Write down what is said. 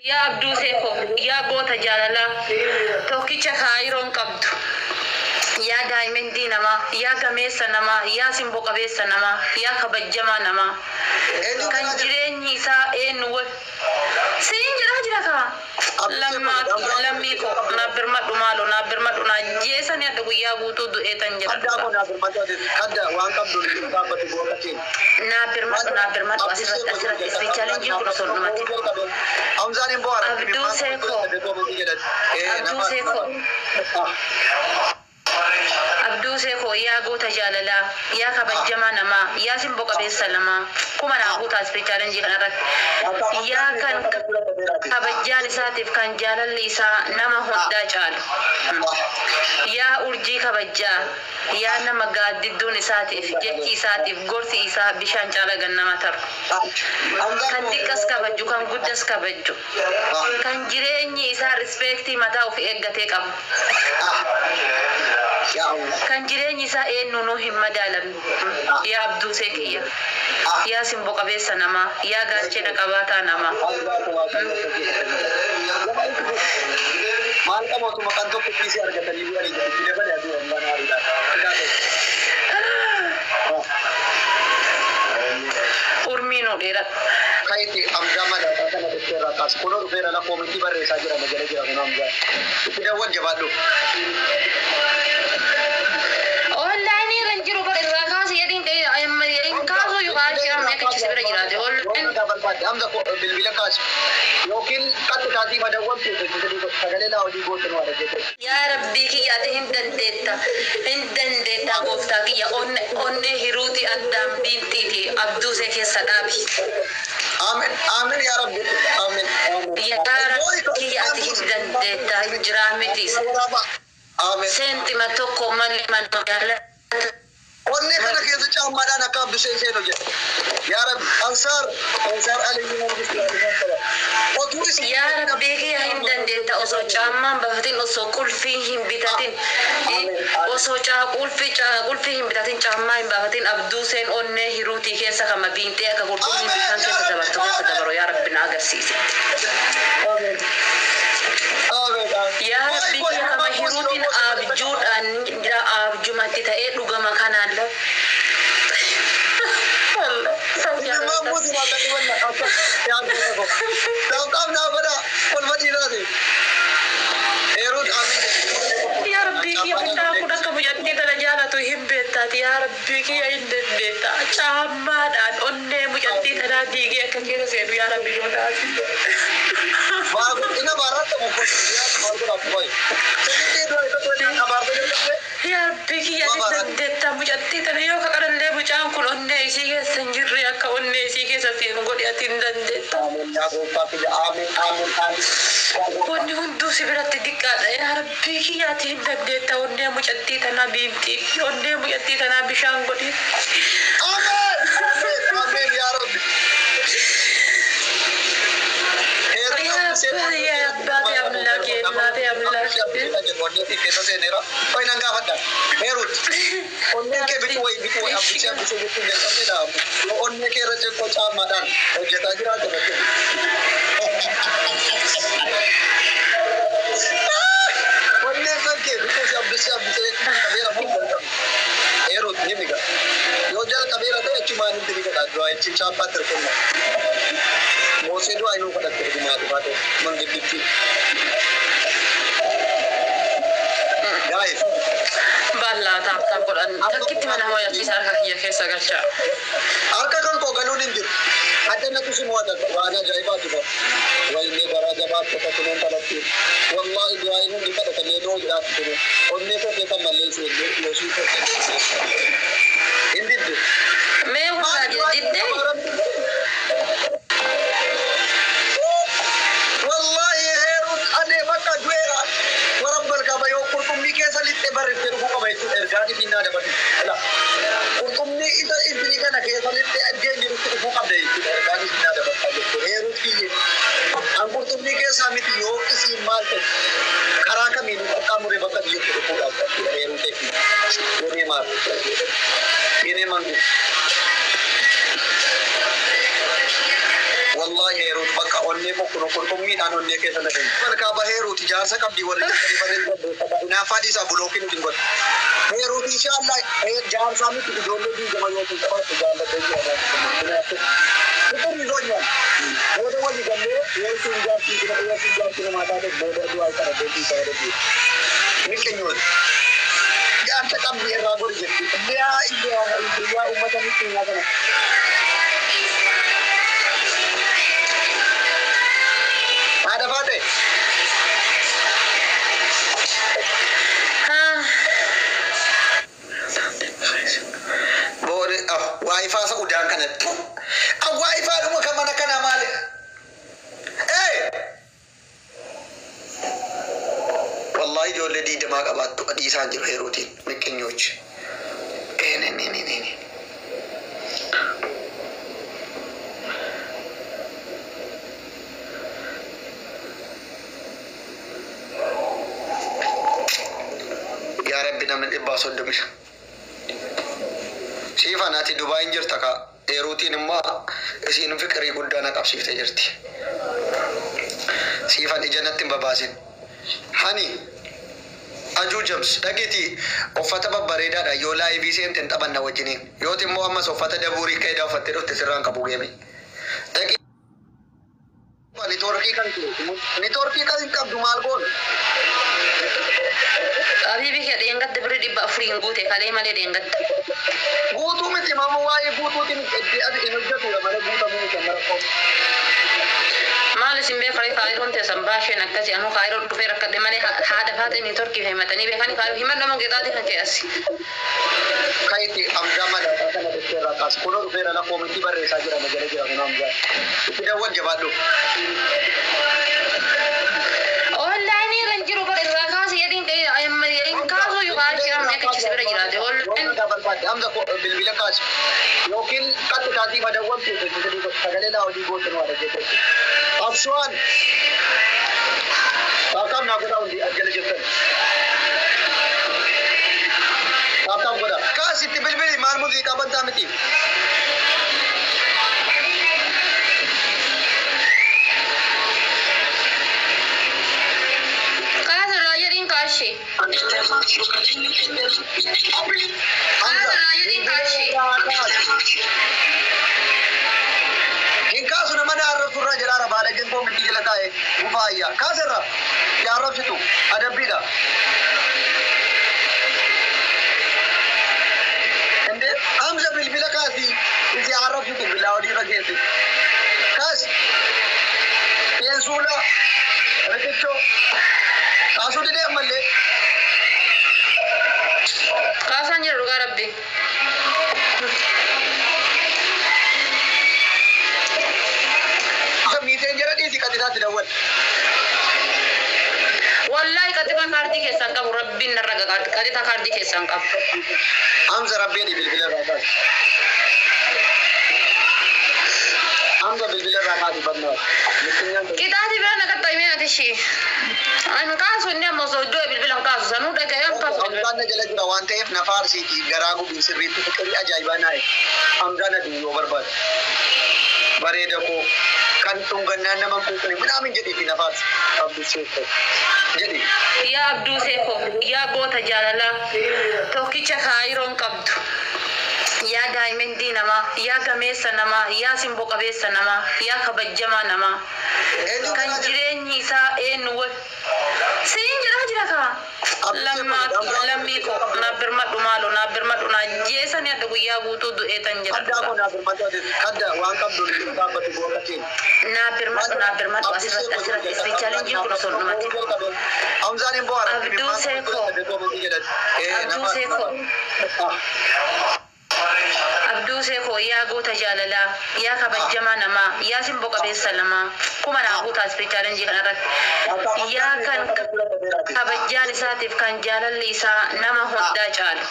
Yaa Abduu Seekoo, yaa goota jaalalaa, tokkicha kaayiroon qabdu. Yaa daa'imendii namaa, yaa gameessa namaa, yaa simboo qabeessa namaa, yaa kabajjamaa namaa. Kan jireenyi isaa eenyu wal. Siin jedhaa jira kaa. Lammaa lammii koo naaf birmadhu maaloo naaf birmadhu naa jeesanii adda guyyaa guutuu du'eetan jira Addaa dhugaa. koo naaf birmadhu ati adda waan qabdu dhaabbatu goota keenya. Naaf birmadhu naaf birmadhu asirratti asirratti ispi challenge kun osoo hin dhumatin. Hamzaan hin bohaara. Abduu Seekoo. Abduu Seekoo. Abduu Seekoo yaa goota jaalalaa, yaa kabajjamaa namaa, yaa simboo qabeessa namaa, kuma naa guutaa ispi challenge kanarratti. Yaa kan kabajjaan isaatiif kan jaalalli isaa nama hundaa caalu. Yaa urjii kabajjaa, yaa nama gaaddidduun isaatiif, jechi isaatiif, gorsi isaa bishaan caala gannama taru. Kan xiqqas kabajju, kan guddas kabajju. Kan jireenyi isaa respect mataa ofii eeggatee qabu. Kan jireenyi isaa eenyuunuu hin madaalamne. Yaa Abduu Seekiyya. Yaa simboo qabeessa namaa, yaa gaachena qabaataa namaa. Maal qaba otuma kan tokko kiisii argatanii bu'anii jedhu itti dabale aduu hambaan haariidha. Urmii nuu dheeradhu. Kayti Hamzaa madaataa kana dhuftee irraa kaas. Kunoo dhufeera la comment barreessaa jira na jala jira kunoo Hamzaa. Itti dawwal jabaadhu. Online irra hin jiru bara irraa kaasi jedhiin hin kaasuu yookaan ishee amma akka si bira jiraate. Online Hamza bilbila kaasi. Yookiin qaxxitaatii madawwamtu sagalee laa hojii gootu nu argite. Yaa Rabbii kiyya ati hin dandeetta. Hin dandeetta gooftaa kiyya onnee hiruuti addaan biintiiti abduu see keessa dhaabi. Aamin aamin yaa Rabbi aamin. Yaa Rabbii kiyya ati hin dandeetta hin jiraa miti. Aamin. Seentima tokko malee mana jaalata. Onnee kana keessa caammaadhaan akka Abdusee seenu jedhe. Yaa Rabbi Ansaar Ansaar Aliyyi Mangistu Otuu isin Yaa Rabbii kiyya hin dandeetta osoo caammaan bafatin osoo qulfii hin bitatin osoo qulfii qulfii hin bitatin caammaa hin baafatin abduu seen onnee hiruutii keessa kama biintee akka qurxummiin bishaan keessa dabartu keessa dabaru yaa Rabbi na agarsiise. Aamin. Aamin. Yaa Rabbii kiyya kama hiruutiin abjuudhaan abjumatti ta'ee dhugama kanaan la. Ilmaan muuziqaa akka dhibanna akka yaa goota ko. Daawqaaf naa godha kolfa dhiiraati. Heeruut aamin. Yaa Rabbii kiyya mucaa kun akka mucattii tana jaalatu hin beektaati. Yaa Rabbii kiyya hin dandeetta. Caammaadhaan onnee mucattii tanaa diigee akka keessa seenu yaa Rabbii yoo taasise. Ina baaratta mukkoo yaa maal godhaaf qoy. Sirriitti iddoo isa tolee abaarsa jalqabde. Yaa Rabbii kiyya ni dandeetta mucattii tana yoo kaqarallee mucaan kun onnee isii keessa hin jirre akka onnee isii keessa seenu godhi ati hin dandeetta. Aamin yaa gooftaa kiyya aamin aamin aamin. Wanni hunduu si biratti diqqaadha. Yaa Rabbii kiyya ati hin dandeetta onnee mucattii tanaa biimtii onnee mucattii tanaa bishaan godhi. Aamin aamin yaa Rabbi. Yaa አባቴ አምላኬ እናቴ አምላኬ Keessa seeneera. Qoy nan gaafadha. Heerut. Onneen kee biquu wayi biquu wayi abbichee abbichee jechuun jalqabneedha. Yoo onnee kee irra xiqqoo caammaadhaan hojjetaa jiraate fakkii. Onneen kan kee biquu si abbichee abbichee jechuun jalqabeera moo jalqabe. Heerut ni miga. Yoo jalqabeera ta'e achumaan itti ni godha. Du'aa jechuun chaappaatti hirkunna. Moosee du'aa inuu kadhatte dhugumaa dhufaa ta'e mangidditti. Guys. Bal'aa tap tap godhan takkitti mana hojjechiisa harka kiyya keessa galcha. Harka kan koo galuun hin jiru. Adda natu si mo'ata waan ajaa'ibaatu qaba. Waynee garaa jabaatti akka kunuun kadhatti. Wallaahi du'aa inni hundi kadhatamee noo jedhaatti ture. Onnee koo keessa malleessu illee yoosuu koo hin didde. Mee warraa diddee Wallaahi heeruun adee bakka du'eera. Warabbal qaba yoo qurxummii keessa lixxee barreessee dhufuu qaba jechuudha. Ergaan isin naa dabarsu. Qurxummii isa intinii kana keessa lixxee addeen jirutti dhufuu qabda jechuudha. Ergaan isin naa dabarsaa jechuudha. Heeruun kiyyee. An qurxummii keessaa miti yoo isiin maal ta'e karaa kamiin qaxxaamuree bakka biyyatti dhufuudhaaf jechuudha. Heeruu ta'e. Yeree maal? Yeree mangu. Wallahi heeruun bakka onnee Kun qurxummiidhaan onnee keessa na gahe. Malkaa Heeruuti jaarsa qabdi warri jirtanii barreeffama. Hinaaffaa dhiisaa bulookiin ittiin godha. Heeruuti inshaallah jaarsaa miti ijoollee diigama yookiin qabaattu jaallatee jira. Fiqir ይዞኛል። Booda walii gallee yoo isin jaartii yoo isin jaartii namaa taate booda du'aa kadhatee dhiisaa jedhu. Miqqinyooti. Jaarsa qabdi irraa gori jetti. Yaa yaa yaa uummata miqqinyaa kana. Haadha faate. Boode waayifaa isa udaan kana. Waayifaa dhuma kan mana kanaa maali? Ee! Wallahi ijoollee diidamaa qabaattu dhiisaan jiru Heeruutiin miqqinyochi. Ee ne ne ne ne. Yaa Rabbi namni 135. Siifan ati Dubaayin jirta ka Heeruutiin immoo isiin fiqirii guddaa na qabsiiftee jirti. Siifan ija natti hin babaasin. Hani ajuu jams dhageeti uffata babbareedaadha yoo laayivii seente hin taphanna wajjiniin. Yooti immoo ammas uffata dabuurii ka'eedhaa uffattee dhufte sirraan qabu geeme. Dhaqii niitoorkii kan niitoorkii kan hin qabdu maal goon? Habiibi kee dheengadde birri 400 guute kalee malee dheengadde. Guutuu miti maama waa'ee guutuutiin hin hojjetudha malee guutamuu miti amma rakkoon. Maal isin beekare kaayiroon teessan baasheen akkasii anuu kaayiroo dhufee rakkadhe malee haadha faatee niitoorkii himatanii beekanii kaayiroo himadha moo qixaatii kan kee asi. Kayti Hamzaa madaasaa kana dhuftee irraa kaas. Kunoo dhufeera lakkoo miti barreessaa jira magala jira kunoo Hamzaa. Itti dawwal jabaadhu. Onlaayinii irra hin jiru bara irraa kaasi jedhiin hin kaasu yookaan ishee amma akka bira jiraate onlaayin. Hamza bilbila kaasi. Yookiin qaxxitaatii madawwamtu sagalee laa olii gootu nu adda Absuwaan. Taaptaap naa godhaa hundi as jala jirtan. Taaptaap godhaa. Kaasi itti bilbili maal muuziqaa bantaa miti. Kaasi irraa jedhiin kaashee. Kaasi irraa jedhiin kaashee. Hin kaasu nama na arrabsu irraa jedhaara baadhageen koo miti jala taa'e gufaa ayyaa. Kaasa irraa yaa arrabsitu adabbiidha. Indee Hamza bilbila kaasi isi arrabsitu bilaa olii irra geessi. Kaasi peensuula riqichoo kaasuu didee ammallee. Kaasaan jira dhugaa rabbi. Miiseen jara dhiisi qaxitaatti dawwal. Wallahi qaxxitaa kaardii keessaan qabu rabbiin narra gaqa qaxxitaa kaardii keessaan qabu. Hamza rabbiin bilbila irraa kaasi. Hamza bilbila irraa kaasi bannaa. Qixaatii bira naqatta himee ati ishee. An kaasu inni amma osoo iddoo bilbila hin kaasu sanuu dhaga'ee an kaasu bilbila. Hamzaan na jala jira waan ta'eef na faarsiiti garaa gubiin sirriitti fiqirii ajaa'ibaa naa'e. Hamzaan ati yoo barbaade. Bareeda koo kan dhungannaan nama kuuqne minaamin jedhiiti na faarsi. Abduu Seekoo jedhi. Yaa Abduu Seekoo yaa goota jaalalaa tokkicha kaayiroon qabdu. Yaa daa'imendii namaa yaa gameessa namaa yaa simboo qabeessa namaa yaa kabajjamaa namaa. Kan jireenyi isaa eenyu wal. Siin jedhaa jira kaa. Lammii koo naaf birmadhu maaloo naaf birmadhu naa jeesanii adda guyyaa guutuu du'eetan jedha. Addaa koo naa birmadhu adda waan qabdu dhaabbatu goota keenya. Naaf birmadhu naaf birmadhu asirratti asirratti ispeechaalenjiin kun osoo dhumate. Hamzaan hin bohaara. Abduu Seekoo. Abduu Seekoo. Abduu Seekoo yaa goota jaalalaa yaa kabajjamaa namaa yaa simboo qabeessa namaa kuma naa guutaa ispeechaalenjii kanarratti yaa kan kabajjaan isaatiif kan jaalalli isaa nama hundaa caalu.